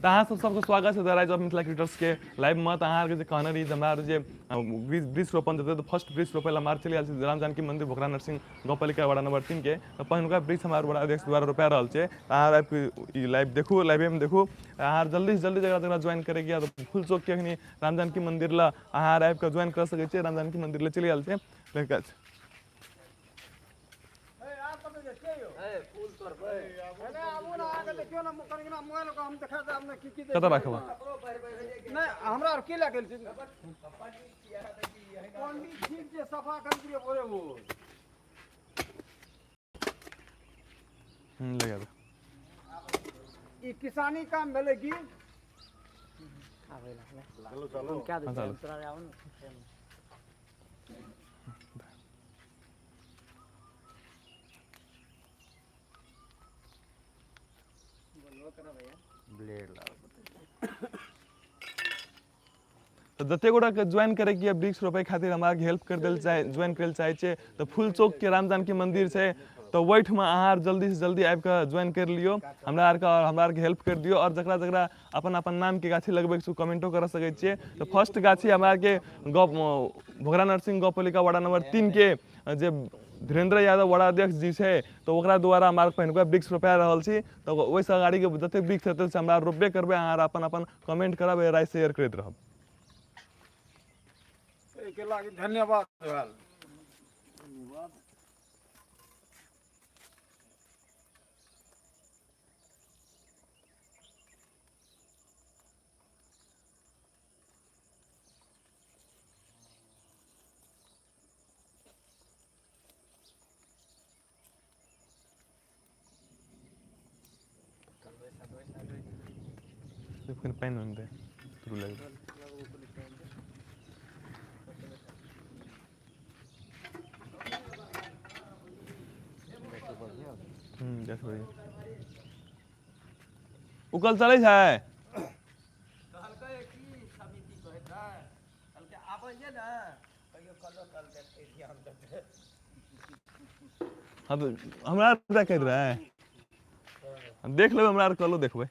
तऽ अहाँ सब सबके स्वागत छै द राइज ऑफ मिथिला क्रिएटर्स के लाइव में। तऽ अहाँ आरके जे कहने रही जे हमरा आर जे वृक्ष रोपण देतै, तऽ फर्स्ट वृक्ष रोपै लए हमरा आर चलि गेल छी राम जानकी मंदिर भोकरा नरसिंह गौपालिका वार्ड नंबर 3 के। तऽ पहिलुका वृक्ष हमरा वड़ा अध्यक्ष द्वारा रोपा रहल छै। तऽ अहाँ आबि कऽ ई लाइव देखू, लाइवेमे देखू। अहाँ आर जल्दीसँ जल्दी जकरा जकरा ज्वाइन करैके यऽ तऽ फुल चौकके अखनी राम जानकी मंदिर लए अहाँ आर आबि कऽ ज्वाइन कऽ सकै छियै। राम जानकी मंदिर लए चलि गेल छै। कतऽ राखब? नहि, हमरा आर की लए गेल छै पंडित, ठीक छै, सफा कर दियौ भोरे भोर। लगा दे। ई किसानी काम भेलै की? हाँ, चलू। तऽ जते गोटा के ज्वाइन करे के वृक्ष रोपे खातिर हमरा के हेल्प कर देल चाहे, ज्वाइन करे चाहे छै, तऽ फूल चौक के राम जानकी मंदिर छै, तऽ ओहिठमा अहाँ आर जल्दी से जल्दी आबि कऽ ज्वाइन कर लियौ हमरा आरके, आओर हमरा आरके हेल्प कर दियौ। आओर जकरा जकरा अपन अपन नामके गाछी लगबैके छै, कमेंटो कर सकै छियै। तऽ फर्स्ट गाछी हमरा आरके गौ भोगरा नरसिंह गौपालिका वार्ड नंबर 3 के जे धीरेन्द्र यादव वार्ड अध्यक्ष जी छै, तऽ ओकरा द्वारा हमरा पहिलुका वृक्ष रोपा रहल छी। तऽ ओहिसँ अगाड़ीके जतेक वृक्ष हेतै से हमरा रोपबे करबै। अहाँ आर अपन अपन कमेंट करब, राय शेयर करैत रहब। एहिके लागि धन्यवाद भेल। कनि पानि आनि दे तुरु लागि। जैसे बढ़िया उकल चलै छै। कहलकै की समिति कहैत रहै, कहलकै आबै जे ने कहियो कलो कल देखतै, ध्यान देतै। हाँ, तऽ हमरा आर कहैत रहै, देख लेबै, हमरा आर कलो देखबै।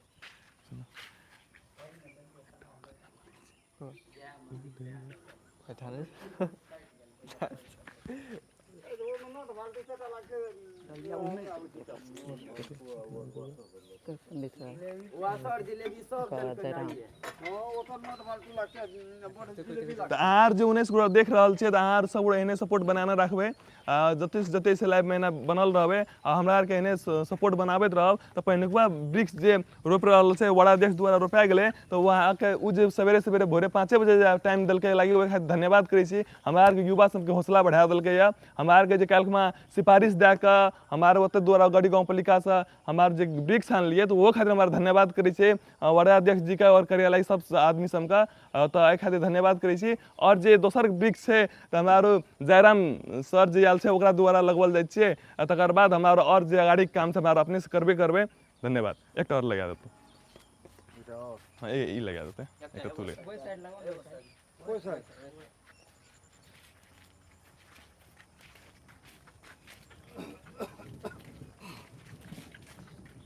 वासर जिलेबी सब देलकै नाइये। तऽ अहाँ आर जे 19 गोटा देख रहल छियै, तऽ अहाँ आर सब गोटा एहने सपोर्ट बनाने रखबै, आ जते से जते से लाइव में एना बनल रहबै आ हमरा आरके एहने सपोर्ट बनाबैत रहब। तऽ पहिलुका वृक्ष जे रोपि रहल छै, वडाध्यक्ष द्वारा रोपा गेलै, तऽ वहाँके ओ जे सवेरे सवेरे भोरे 5 बजे जे टाइम देलकै लागि, ओहि खातिर धन्यवाद करै छी। हमरा आरके युवा सबके हौसला बढ़ा देलकै यऽ। हमरा आरके जे काल्हिखुमा सिफारिश दए कऽ हमरा आर ओतऽ द्वारा गड़ी गाँवपालिकासँ हमरा आर जे वृक्ष आनलियै, तऽ ओहो खातिर हमरा धन्यवाद करै छी वडाध्यक्ष जीके आओर कार्यालय सब आदमी सबके। तऽ एहि खातिर धन्यवाद करै छी। आओर जे दोसर वृक्ष छै, तऽ हमरा आरो जयराम सर जे आयल छै, ओकरा द्वारा लगबल जाइ छियै। आ तकर बाद हमरा आरो आओर जे अगाड़ीके काम छै, हमरा आर अपनेसँ करबे करबै। धन्यवाद। एकटा आओर लगा देतौ? हाँ, ई लगा देतै, एकटा तू लगा।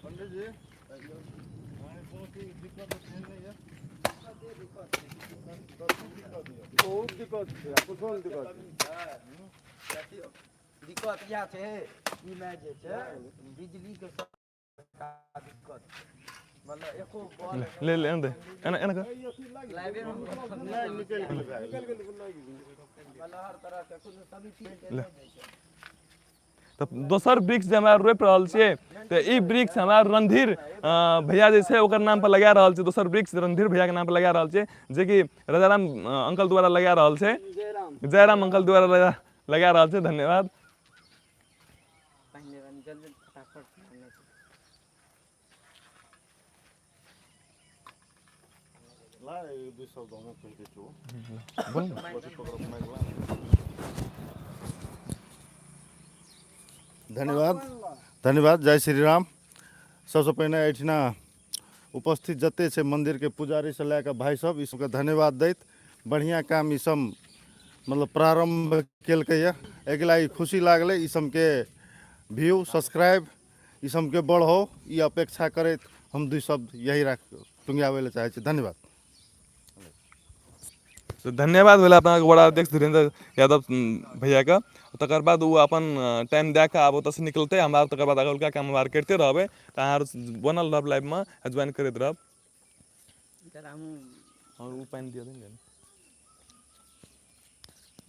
पंडित जी, कोनो चीज दिक्कत तऽ नहि यऽ? बहुत दिक्कत छै, आ कुछो नहि दिक्कत छै। देखियौ, दिक्कत इएह छै, ई मे जे छै बिजलीके सब दिक्कत छै, मतलब एको बॉल ले ले, एना दे, एना एना कर। लाइवे मे निकलि गेलै, भए गेलै। मतलब हर तरहके कोनो समिति ले। तऽ दोसर वृक्ष जे हमरा रोपि रहल छियै, तऽ ई वृक्ष हमरा रणधीर भैया जे छै, ओकर नाम पर लगा रहल छै। दोसर वृक्ष रणधीर भैया के नाम पर लगा रहल छै, जेकि राजाराम अंकल द्वारा लगा रहल छै। जयराम, जयराम अंकल द्वारा लगा लगा रहल छै। धन्यवाद। पहिने जल्दी फटाफट आनै छै। ला, एक दू शब्द हमहूँ कहि दै छियौ। बोल ने। बस पकड़ माइक ला। धन्यवाद, धन्यवाद। जय श्री राम। सबसँ पहिने एहिठिना उपस्थित जते छै मन्दिरके पुजारीसँ लए कऽ भाइ सब, ई सबके धन्यवाद दैत, बढ़िआँ काम ई सब मतलब प्रारम्भ केलकैए, एहिके लागि खुशी लागलै। ई सबके व्यू, सब्सक्राइब ई सबके बढ़ो, ई अपेक्षा करैत हम दू शब्द यही राख टुंगियाबै लए चाहै छी। धन्यवाद। तऽ धन्यवाद भेल अपना वड़ा अध्यक्ष धीरेन्द्र यादव भैयाके। तकर बाद ओ अपन टाइम दए कऽ आब ओतऽसँ निकलतै। हमरा तकर बाद अगलका काम हमरा करिते रहबै, तऽ अहाँ बनल रहब लाइवमे आ ज्वाइन करैत रहब। आओर ओ पानि दिअ ने।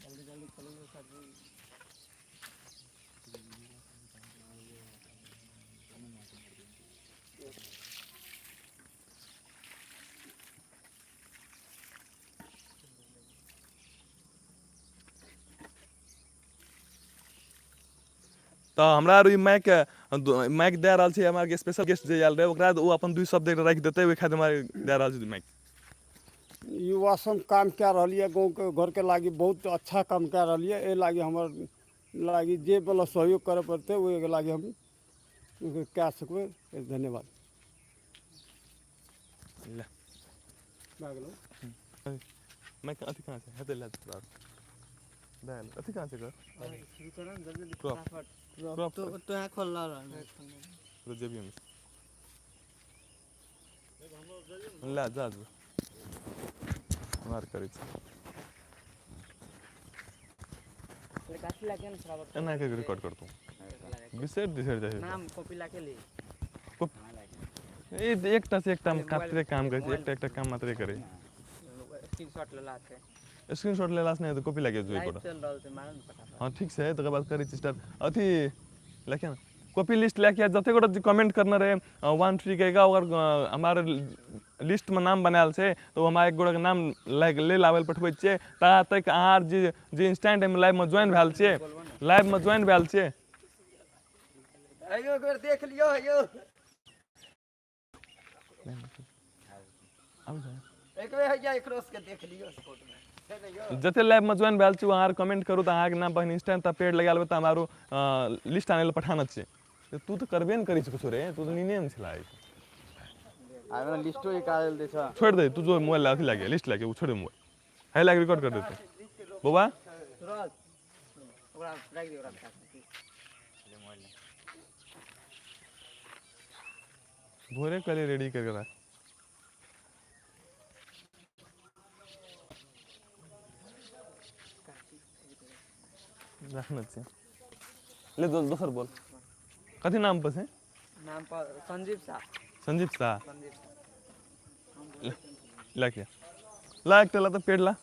जल्दी जल्दी चलिए सर जी। तऽ हमरा आर ई माइक माइक दए रहल छै हमरा स्पेशल गेस्ट जे आयल रहै, ओकरा ओ अपन दू शब्द राखि देतै, ओहि खातिर हमरा दए रहल छै माइक। युवा सब काम कए रहल यऽ, गाँवके घरके लागी बहुत अच्छा काम कए रहल यऽ। एहि लागी हमर लागी जे मतलब सहयोग करऽ पड़तै, ओहिके लागी हम कए सकबै। धन्यवाद। ले। भए गेलौ। माइक अथी कहाँ छै? हेतै, लए तोरा दए, अथी कहाँ छै? कर शुरू करो ने जल्दी जल्दी। क्रॉप। फटाफट। क्रॉप। तो तो यहाँ खोल रहा है। जेबीमे ला जा जा, हमरा करै छी। काफी लागे ने थोड़ा बहुत। एना के रिकॉर्ड कर तू, बिसरि बिसरि जाइ छै। नाम कॉपी लाके ले। ई एकटा से एकटा मात्रे काम करै छै, एकटा एकटा काम मात्रे करै। स्क्रीनशॉट लेला छै। स्क्रीनशॉट लेलासँ नहि हेतै, कॉपी लागि जेतै। लाइव ओकर चल रहल छै, मारन फटाफट। हँ, ठीक छै, तकर बाद करै छी स्टार्ट। अथी लेके ने कॉपी लिस्ट लए के जतेक गोटा जे कमेंट करने रहे 1 3 कहिके, ओकर हमार लिस्टमे नाम बनायल छै, तऽ ओ हमरा एक गोटाके नाम ले लाबै लए पठबै छियै। ता तक अहाँ जे जे इंस्टेंट एहिमे लाइवमे ज्वाइन भेल छियै, लाइवमे ज्वाइन भेल छियै। अयो, एक बेर देख लियौ यौ। आबि जाउ। एक बेर हैया एकरो सबके देख लियौ सपोर्ट मे छै ने यौ। जते लाइवमे ज्वाइन भेल छी, अहाँ कमेंट करू तऽ अहाँके नाम पहिने इंस्टेंट तऽ पेड़ लगा लेबै, तऽ हमारो लिस्ट आनै लए पठाना छै। तऽ तू तऽ करबे ने करै छै कुछो रे, तू तऽ नीने मे छला। आब लिस्टो निकालि दै छ। छोड़ि दे तू, जो मोबाइल अथी लागे लिस्ट लागे, ओ छोड़ दे मोबाइल है, लागे रिकॉर्ड कर देते बौआ। सूरज, ओकरा राखि दे, ओकरा पास। भोरे कहले रेडी करके राख। रखना छै, ले दोसर बोल, कथी नाम पर छै? नाम पर संजीव शाह। संजीव शाह। संजीव शाह। ला के ला, एकटा ला तऽ पेड़ ला।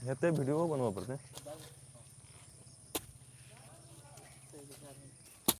हेतै, वीडियो बनबऽ पड़तै।